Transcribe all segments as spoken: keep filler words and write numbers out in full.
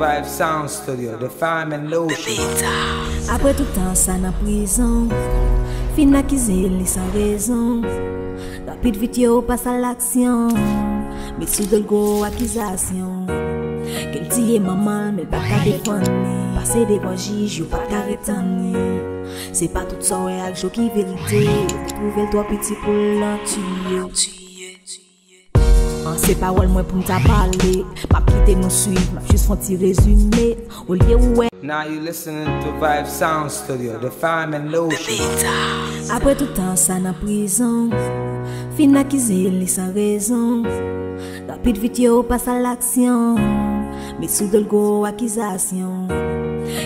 Vibe Sound Studio, the fine and lotion. Apre tout tan sa nan prizon, fin akize li san rezon. Rapid vit yo pas a laksyon. Met sou do l gwo akizasyon. Ke l tiye manman l, men l pa ka defann li. Pase devan jij, yo pa ka retann li. Se pa tout sa w wè ak je w ki verite. Ou twouve l twò piti pou l nan tiye. An, se pawòl mwen pou m ta pale. M ap kite nou swiv, m ap jis fè yon ti rezime. Olye ou wè. Now you listening to Vibe Sound Studio, the fine and lotion. Apre tout tan sa nan prizon, fin akize li san rezon. Rapid vit yo pas a laksyon. Met sou do l gwo akizasyon.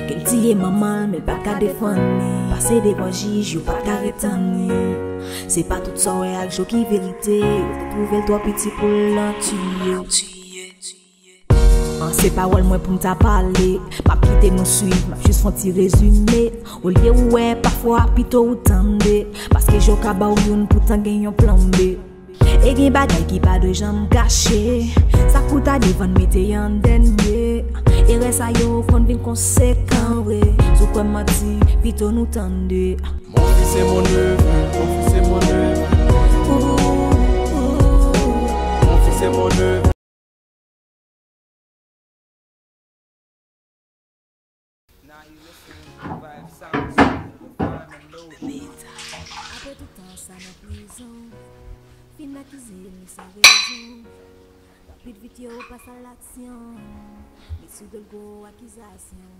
Ke l tiye manman l, men l pa ka defann li. Pase devan jij, yo pa ka retann li. Se pa tout sa w wè ak je w ki verite. Ou twouve l twò piti pou l nan tiye. An, se pawòl mwen pou m ta pale. M ap kite nou swiv, m ap jis fè yon ti rezime. Olye ou wè, pafwa pito ou tande. Paske je w ka ba w youn, poutan gen yon plan B. E gen bagay ki pa dwe janm kache. Sa k pou ta devan n mete an dènye. Erè sa yo konn vin konsekan vre. Si w kwè m manti, pito nou tande. Mon fils est mon neveu, mon fils est mon neveu. Mon fils est mon neveu. Now you listening to Vibe Sounds, the fine and lotion. Apre tout tan sa nan prizon, fin akize li san rezon. Rapid vit yo pas a laksyon. Met sou do l gwo akizasyon.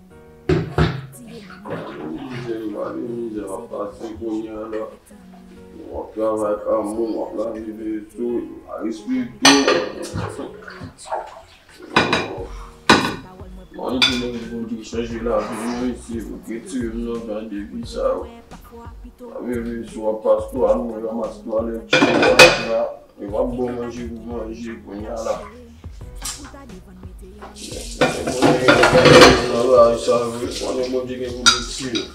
Tiye manman. Mizè, m pa gen mizè, m ap pase kounye a la. M ap travay ak amour, m ap lavi tou, m pa respekte. Mwen di nèg Bondye chanje lavi mwen, se pou retire m nan jan de vi sa yo. Mwen reve sou ap pase twalèt, mwen ranmase twalèt, chanje la. Yo p ap bon manje pou manje kounye a la. Nan bagay sa yo, konnen Bondye gen pou detwi yo.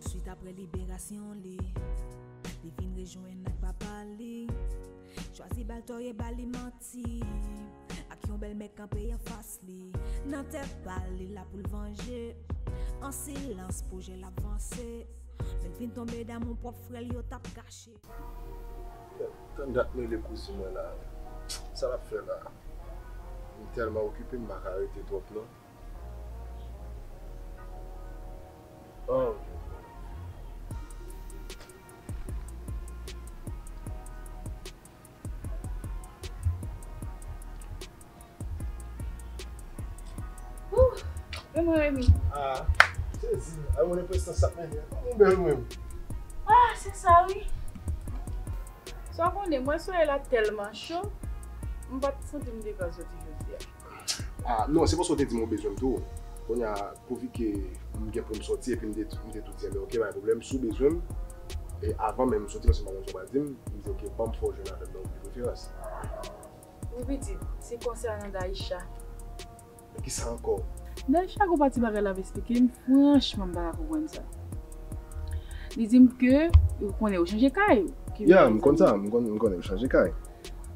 Swit apre liberasyon li, li vin rejwenn ak papa li. Chwazi ba l tò e ba li manti. Ak yon bèlmè kanpe anfas li. Nan tèt pa l, li la pou l vanje. An silans, pwojè l ap vanse. Men l vin tonbe damou pwòp frè l yo t ap kache. Tann dat m rele kouzin mwen la. Sa l ap fè la? M tèlman okipe, m pa ka rete twòp non. Oh. Ouh, e mwen, Remy? Ah, sezi. Ay, mwen enpresyon sa k mennen. Mwen bèl mwen. Ah, se sa, wi. Sa w konnen, mwen, solèy la tèlman cho, m pa t santi m te ka soti jodi a. Ah, non, se paske w te di m ou bezwen m tou. Kounye a, pouvi ke m gen pou m soti epi m te, m te tou di, enben, oke, pa gen pwoblèm, si w bezwen m, e avan menm m soti, paske m pa konn sa w pral di m, m di, oke, ban m fè w jwenn avè m nan yon de preferans. Wi, pitit, se konsènan Daïcha. Kisa ankò? Daïcha gon pati bagay l ap esplike m, franchman, m pa ka konprann sa. Li di m ke, ou konnen, yo chanje kay. Ya, m konn sa, m konn, m konnen yo chanje kay.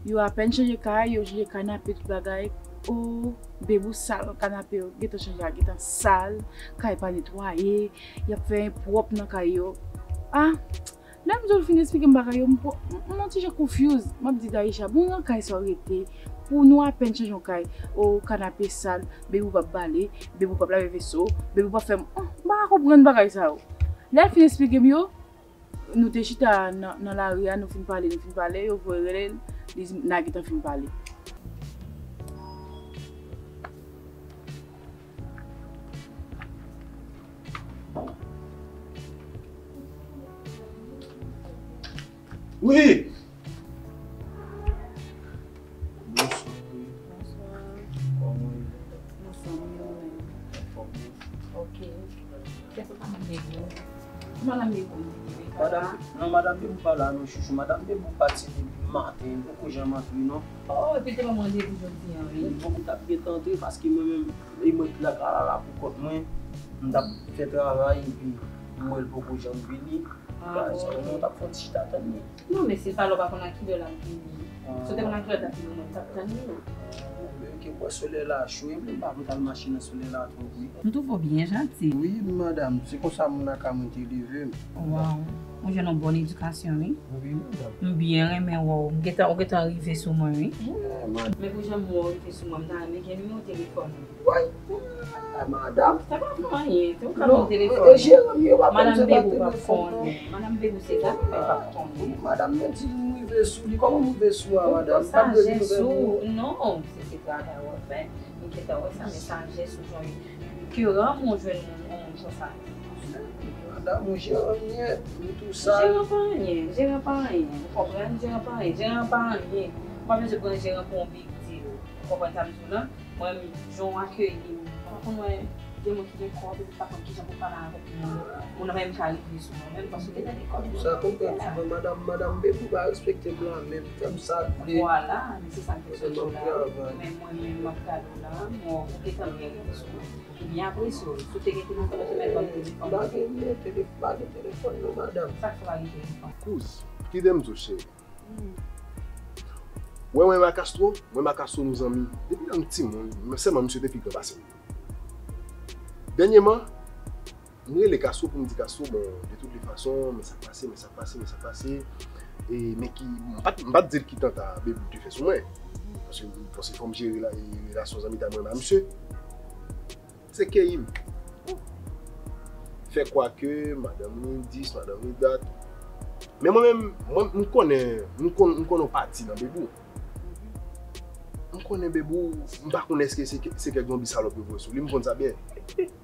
Yo apèn chanje kay, yo chanje kanape, tout bagay. O, bebou sal, kanape yo gentan chanje a, gentan sal, kay pa netwaye, y ap fè enpwòp nan kay yo. Ah, lè m di w l fin esplike m bagay yo, m, m, m on ti jan confuse. M ap di Daïcha, bon, nan kay sa w rete, pou nou apèn chanje yon kay, o, kanape sal, bebou p ap bale, bebou p ap lave veso, bebou p ap fè m, oh, m pa ka konprann bagay sa yo. Lè l fin esplike m yo, nou te chita nan, nan lari a, nou fin pale, nou fin pale, yo voye rele l, li di m, n a gentan fin pale. Wi! Bonswa. Bonswa, mwen menm. Anfòm wi. Ok. Kèt ou pa menm gen Pa la non chouchou, madanm Bebou pati depi maten, li poko janm antre non. Oh, epi l te ban m randevou jodi a, wi. Li poko t ap gentan antre paske mwen menm, e mwen ki lakay la la pou kont mwen, m t ap fè travay epi m wè l poko janm vini. Bagay sa yo, mwen t ap fè yon ti chita tann li. Non, men si l pa la, ou pa konn a kilè l ap vini. Si w te konn a kilè l t ap vini, mwen m t ap tann li. Ebyen, ke bò solèy la cho, ebyen, m pa vle t al mache nan solèy la twòp wi. M twouve w byen janti. Wi, madanm, se konsa moun lakay mwen te leve m. Waw, ou jwenn yon bòn edikasyon, wi. Wi, madanm. M byen renmen wè w. M gentan, ou gentan rive sou mwen, wi. Men pou jan m wè w rive sou mwen, m ta renmen gen nimewo telefòn ou. Woy, ah, madanm. Sa pa fè anyen, se ou k ap nan telefòn. E jeran m yo pa konn se pa telefòn non. Madanm Bebou se gade men p ap konnen. Madanm men di m rive sou li, kòman m rive sou a madanm? M pa t dwe vin avè nou. Non, se se travay w ap fè. M gentan wè sa, men sajès ou jwenn. Ke ram ou jwenn yon moun konsa. Madanm, ou jeran m ye, m tou sal. Jeran pa anyen, jeran pa anyen. Ou konprann? Jeran pa anyen, jeran pa anyen. Ou pa bezwen pran jeran pou yon big deal. Ou konprann sa m di w lan? Mwen menm, jan w akeyi m. Ou pa konn wè de moun ki gen kòb epi pa konn kijan pou pale avèk moun. Moun nan pa menm ka rive sou mwen menm paske te nan lekòl. Sa konprann souvan madanm, madanm Bebou pa respekte m la menm, fè m sa l vle. Vwala, men se sa m te sot di w la. Men mwen menm m ap gade w la, m wè w gentan byen rive sou mwen. M byen apresye w. Si w te gen telefòn ou te mèt ban m telefòn. M pa gen telefòn, m pa gen telefòn non madanm. Sa k fè w pa gen telefòn? Kouz, kite m di w cheri. Wè mwen menm ak Castro, mwen menm ak Castro nou zanmi depi lè nou timoun, men sèlman misye te pi gran pase m. Dènyèman, m rele Castro pou m di Castro, bon, de toutes les façons, men sa k pase, men sa k pase, men sa k pase, e men ki, m pa t, m pa t di l ki tanta Bebou te fè sou mwen, paske m panse fò m jere relasyon zanmitay mwen menm ak misye. Se keyi m. Fè kwa ke madanm li dis, madanm li dat. Men mwen menm, mwen m konnen, m konn m konn yon pati nan Bebou. M konnen Bebou, m pa konn èske se kèk se kèk zonbi salòp yo voye sou li, m konn sa byen.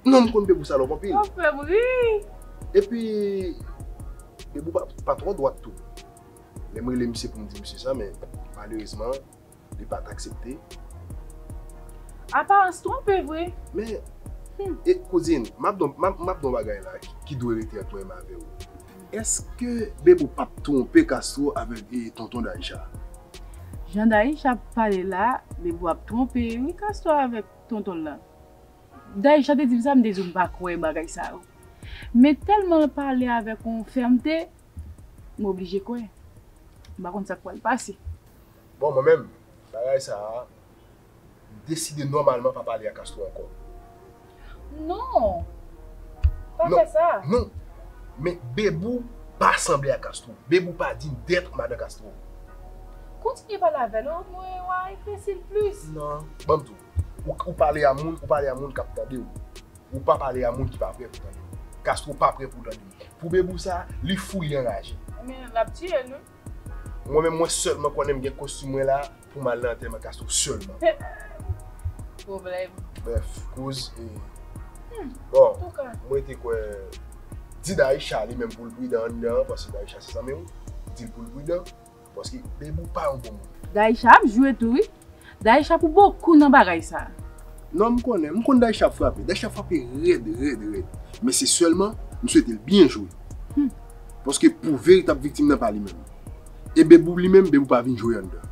Non, m konn Bebou salòp anpil. W ap fè m ri. Epi Bebou pa pa twò dwat tou. Lè m rele misye pou m di misye sa, men malerezman, li pa t aksepte. Aparans twonpe vre. Men, e kouzin, m ap di w m ap di w yon bagay la ki dwe rete ant mwen menm avè w. Èske Bebou p ap twonpe Castro avèk e tonton Daïcha? Jan Daïcha ap pale la, Bebou ap twonpe wi Castro avèk tonton l lan. Daïcha te di m sa, m te di w m pa kwè bagay sa yo. Men tèlman l pale avèk yon fèmte, m oblije kwè. M pa konn sa k pral pase. Bon, mwen menm, bagay sa a, m deside nòmalman pa pale ak Castro ankò. Non! Pa fè sa! Non! Men Bebou pa sanble ak Castro. Bebou pa digne d'être madan Castro. Kontinye pale avè l, omwen w a enpesi l plis. Non. Ban m di w, ou pale a moun, ou pale a moun k ap tande w. Ou pa pale a moun ki pa prè pou tande w. Castro pa prè pou tande w. Pou Bebou sa, li fou, li anraje. Ebyen, l ap tiye l wi. Mwen menm, mwen sèlman konnen m gen kostim mwen la pou m al nan antèman Castro sèlman. Pwoblèm. Brèf, kouz e. Bon, mwen te kwè. Di Daïcha li menm pou l pridan anndan an, paske Daïcha se zanmi w. Di l pou l pridan. Paske Bebou pa yon bon moun. Daïcha ap jwe tou wi. Daïcha pou bokou nan bagay sa. Non, m konnen. M konn Daïcha ap frape. Daïcha ap frape rèd, rèd, rèd. Men se sèlman, m swete l byen jwe. Paske pou veritab viktim nan pa li menm. E Bebou li menm, Bebou pa vin jwe anndan.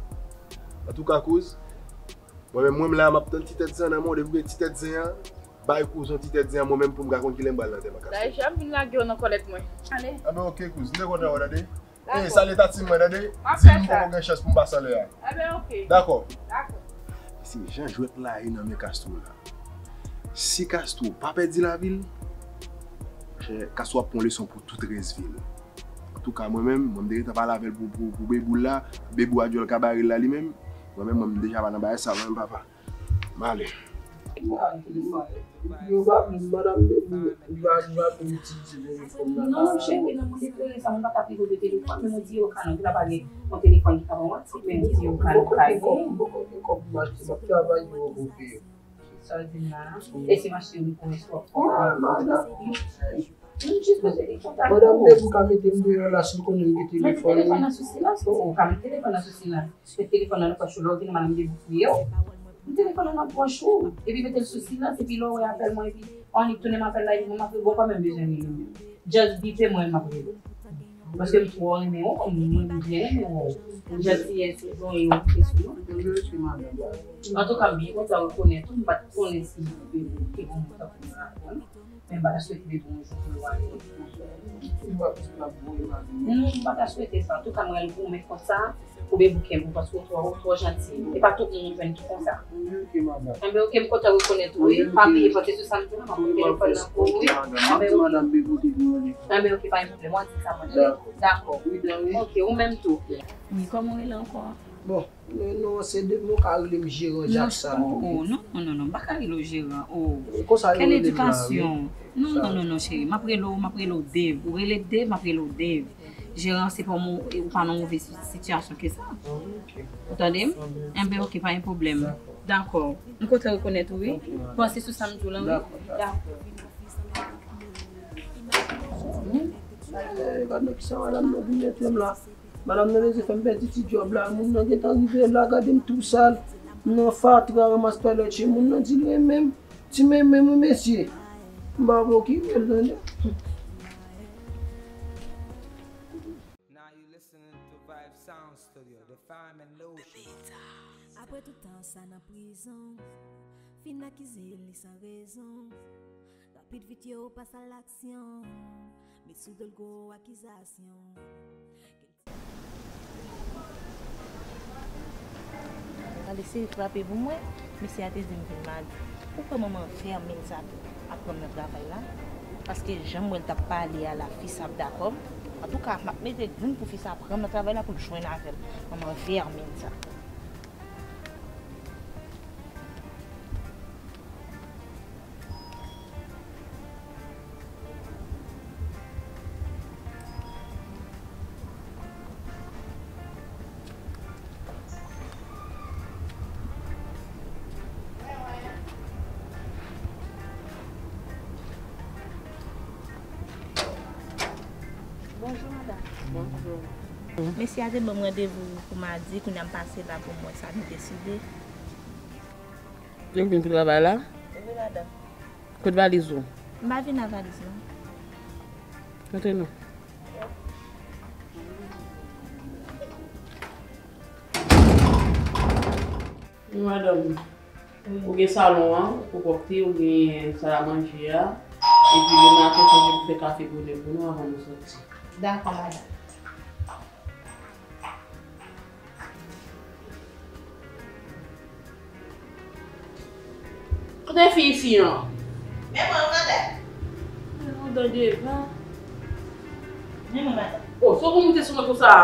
Antouka kouz, mwen menm, mwen menm la, m ap tann ti tèt zen an nan men w, depi w gen ti tèt zen an, bay kouz yon ti tèt zen an mwen menm pou m ka konn kilè m pral nan antèman Castro. Daïcha ap vin lage w nan kòlèt mwen. Ale. Anben oke kouz, m te kontan wè w tande. Ey, salye tati mwen, tande? Di m poko gen chans pou m pase anlè a. Dakò. Se jan jwèt la ye nan men Castro la. Si Castro pa pèdi lavi l, monchè, Castro ap pran leson pou tout rès vi l. Antouka, mwen menm, mwen m te gentan pale avè l pou, pou, pou Beboul la, Bebou a djòl kabare l la li menm. Mwen menm, mwen m deja pa nan bagay sa, mwen menm papa. M ale. Yo pa vle, madanm Bebou, li pa, li pa vle itilize telefòn nan. Non, cheri, nan moun deklere sa, moun pa ka pi gwo de telefòn, men moun di yo ka non, ki pa pale yon telefòn ki ka pran WhatsApp, men di yo ka non, ka gen. M poko gen kòb pou m achte, m ap travay pou yo peye. Sa w di m la, e si m achte yon pou mwen swap. Madanm, madanm Bebou ka mete m deyò la si l konnen m gen telefòn. Mete telefòn nan sou silans, ou ka mete telefòn nan sou silans. Met telefòn nan nan pòch ou, lè w vini madanm Bebou fouye w. Met telefòn nan nan pòch ou, epi mete l sou silans, epi lè w wè apèl mwen, epi annik tounen m apèl la, epi mwen m ap rele w, ou pa menm bezwen rele m. Just bipe mwen, m ap rele w. Paske m twò renmen w, mwen m byen renmen w. Jantiyès, ou gen yon impresyon. Antouka, m byen kontan rekonèt ou, m pa t konnen si te gen moun tankou m nan. Men m pa ta swete depi yon jou pou l wale. Non, m pa ta swete sa. Antouka, mwen al goumen konsa pou beboukè m, paske w twò, w twò janti. E pa tout moun ou jwenn ki konsa. Enben, oke, m kontan rekonèt ou, wi. Pa bliye pote sou sa m di la, m ap pran telefòn nan pou ou, wi. Enben, oke. Enben, oke, pa gen pwoblèm. W a di sa, mwen. Dakò. Oke, ou menm tou. Wi, kòman w rele ankò? Bon, non, non, se de, ou ka rele m Jeran Jackson. Oh, non, non, non, non, m pa ka rele w Jeran. Oh, quelle éducation? Non, non, non, non, cheri, m ap rele w, m ap rele w Dave. Ou rele Dave, m ap rele w Dave. Jeran, se pa yon, ou pa nan move si-, sitiyasyon ke sa. Ou tande m? Enben, oke, pa gen pwoblèm. Dakò. M kontan rekonèt ou, wi. Panse sou sa m di w lan, wi. Dakò. Eh, gad nan kisa madanm nan vin mete m la. Madanm nan bezwen fè m pèdi ti djòb la. Moun nan gentan rive la, gade m tou sal. M nan fatra, ranmas twalèt, cheri. Moun nan di l renmen m. Ti men menm, wi, mesye. M pa okipe l, tande. Now you listening to Vibe Sound Studio, the fine and lotion. Apre tout tan sa nan prizon, fin akize li san rezon. Rapid vit yo pas a laksyon, met sou do l gwo akizasyon. Nan eseye frape pou mwen, mesye a te di m vin madi. Ou kwè manman vèmin sa ap pran m nan travay la? Paske jan m wè l t ap pale a la, fi sa ap dakò m. Antouka, m ap mete grenn pou fi sa pran m nan travay la pou l jwenn avè l. Manman vèmin sa. Bonjou, madanm. Bonjou. Mesye a te ban m randevou pou madi, kounye a m pase la pou m wè sa nou deside. Ou vin pou travay la? Wi, madanm. Kot valiz ou? M pa vin ak valiz, non. Antre non. Wi, madanm. Ou gen salon an, ou pwòpte, ou gen sal a manje a. Epi demen maten, sonje pou fè kafe bonè pou nou anvan nou soti. Dakò, madanm. Kote fi isi an? Men mwen, madanm. Mwen dan devan. Men mwen, madanm. Oh, so pou moute sou mwen konsa.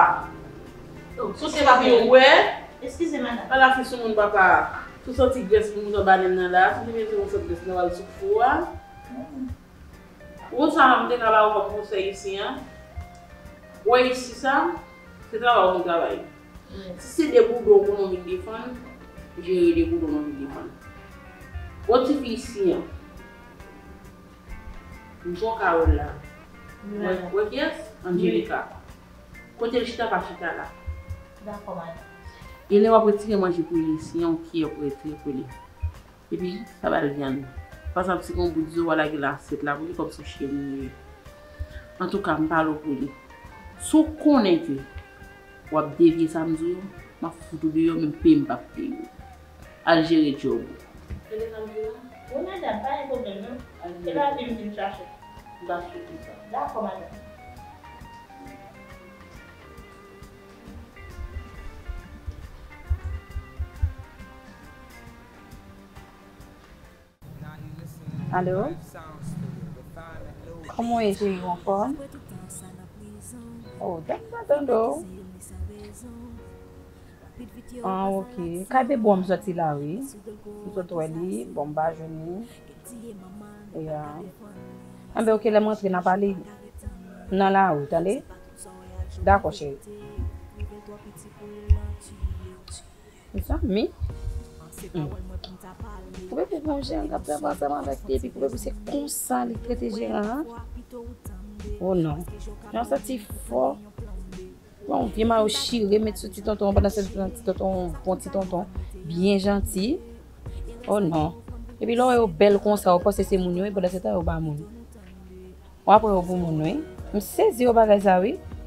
Oh, so se pa pou yo wè. Eskize, madanm. Ala fi sou moun, papa. Sou santi grès moun nan ba nèm nan la. Si te mete yon sant grès nan wal sou fou a. Ou konn sa m te ka ba ou kòm konsèy isi an? Ou wè isi sa, se travay ou konn travay. Si se de boudon ou konnen w vin defann, jere de boudon ou vin defann. Ou wè ti fi isi an? M twò ka wè l la. Ou wè, ou wè kiyès? Angelika. Kote l chita, pa chita la. Dakò, madanm. E lè w ap retire manje pou li, si yon kiyè pou retire pou li. Epi, pa ba l vyann. Pa egzanp, si gen yon bout zo, w a lage nan asyèt la pou li, kòmsi w chire moun yo. Antouka, m pale w pou li. Si w konnen ke w ap devye sa m di w yo, m ap fout ou deyò, menm peye m p ap peye w. Al jere djòb ou. Tande sa m di w la? Wi, madanm, pa gen pwoblèm, non. Al jere. Se pa vin m vin chache. M pa swete sa. Dakò, madanm. Alo? Kòman w ye, cheri, ou anfòm? Oh, dat m pa tande w. Ah, ok. Kay bebe w m soti la, wi. M sot wè li, bon, m pa jwenn li. Ya. Anben, ok, lè m rantre, n a pale nan lari, tande? Dakò, cheri. Mezanmi. Hmm. Pou bebe bon jan, l ap travay ansanm avèk li, epi pou bebe se konsa li trete jeran an. Oh non. Jan sa ti fò. Bon, vye mayo chire, met sou ti tonton, pandan se tan ti tonton, bon ti tonton, byen janti. Oh non. Epi lè w wè yo bèl konsa, ou panse se moun yo ye, pandan se tan yo pa moun. W ap wè yo pou moun, wi. M sezi wè bagay sa, wi.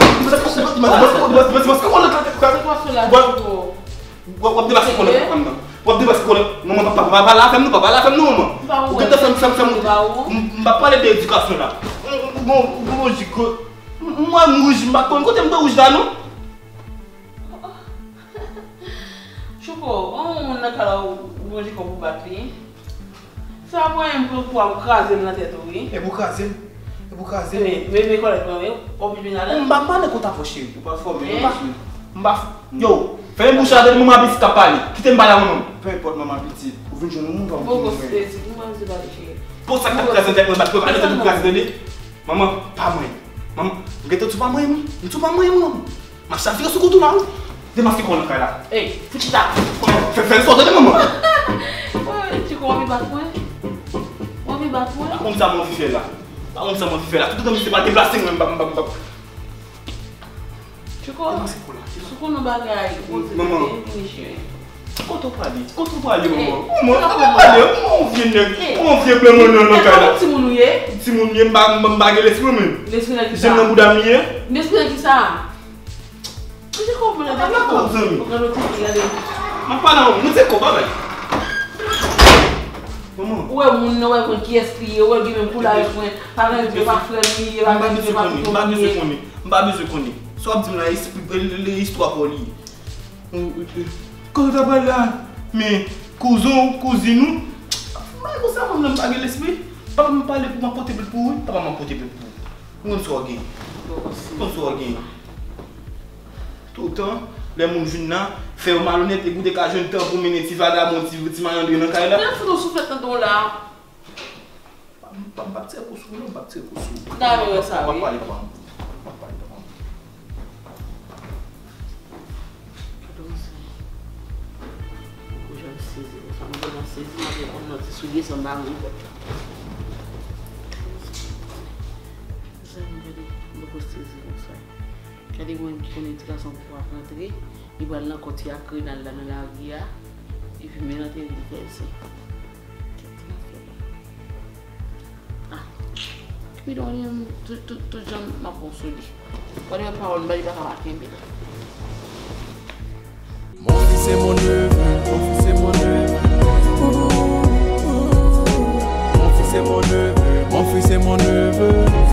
Ou pa sou la, Chico. W ap deplase kòlè fanm nan. W ap deplase kòlè. Manman, pa pale avè m non, pa pale avè m non, manman. Ou gentan fè m, fè m, fè m, fè m. M pa pale de edikasyon la. Bon, bon, Chico. Mwen, m wouj, m pa konn kote m te wouj la non. Chouko, an yon moun nan kay la ou manje kòb ou bat li. Sa mwen menm pou pou al kraze m nan tèt ou wi. E pou kraze m. E pou kraze m. Men men men kòlèt mwen wi. Ou vin adan. M pa pale konta fò cheri. Ou pa fò men. M pa. M pa. Yo, fèmen bouch la tande manman pitit k ap pale. Kite m pale a manman m. Peu importe manman pitit. Ou vin jwenn yon moun pa ou vin jwenn. Bon, bon, se ti pou mwen se pale cheri. Pou sa k t ap kraze m tèt mwen bat pou pale tèt ou kraze tande. Manman, pa mwen. Manman, ou gentan tou pa mwen wi. M tou pa mwen wi manman. M ap chavire sou kont ou la wi. Demaske kò w nan kay la. Ey, fouti ta. Fè fè sa w tande manman. Ti kò w anvi bat mwen. W anvi bat mwen. Pa konn sa m anvi fè la. Pa konn sa m anvi fè la. Toutotan misye pa deplase mwen m p ap m p ap m p ap. Sou konnen bagay, poze tèt, vini chen. Kote w prale? Kote w prale, manman? Manman, kote w prale? Manman, yon vye nèg, yon vye blan manman nan kay la. Timoun ou ye? Timoun m ye, m pa, m pa gen lespri mwen. Lespri nan ki sa? Jan nan bouda m ye? Lespri nan ki sa? Ou te konprann lè gade zanmi. Gade otopi, gade. M ap pale an, mwen se kòba bay. Manman. Ou wè moun nan, ou wè mwen kiyès li ye, ou wè l gen menm koulè avèk mwen. Pa gen yo pa frè m li ye, pa gen yo pa pitit mwen li ye. M pa bezwen konnen. M pa bezwen konnen. Sa w ap di m la, espri, istwa pa w li ye. Kote w ta pral la? Men kouzin w, kouzin ou. Bagay konsa, moun nan pa gen lespri. Papa m pale pou m ap pote plent pou ou, wi. Papa m ap pote plent pou ou. Ou konn sa w gen. Ou konn sa w gen. Toutan, lè moun vin la, fè yo malonèt, epi ou te ka jwenn tan pou mennen ti vagabon, ti, ti malandren nan kay la. Nan fout ou souflèt nan do w la. M p ap, m p ap tire kou sou ou, non, m p ap tire kou sou ou. M ta renmen wè sa, wi. M ap pale, papa m. M ap pale, papa m. Gade yon zanmi. Ou janm sezi konsa. Mwen tèlman sezi, m ap konn nan ti soulye san m pa rann kont. Zanmi, gade, m poko sezi konsa. Gade mwen ki konnen ti gason poko ap rantre, li pral nan kont ti ak Renald la nan lari a, epi men nan tele li fè l se. Kèt ti nafè la. Ah. Bidon li menm, tout, tout, tout jan m ap bon sou li. Wè li menm pawòl m ba li pa ka pa kenbe l. Mon fils est mon neveu, mon fils est mon neveu. Mon fils est mon neveu, mon fils est mon neveu.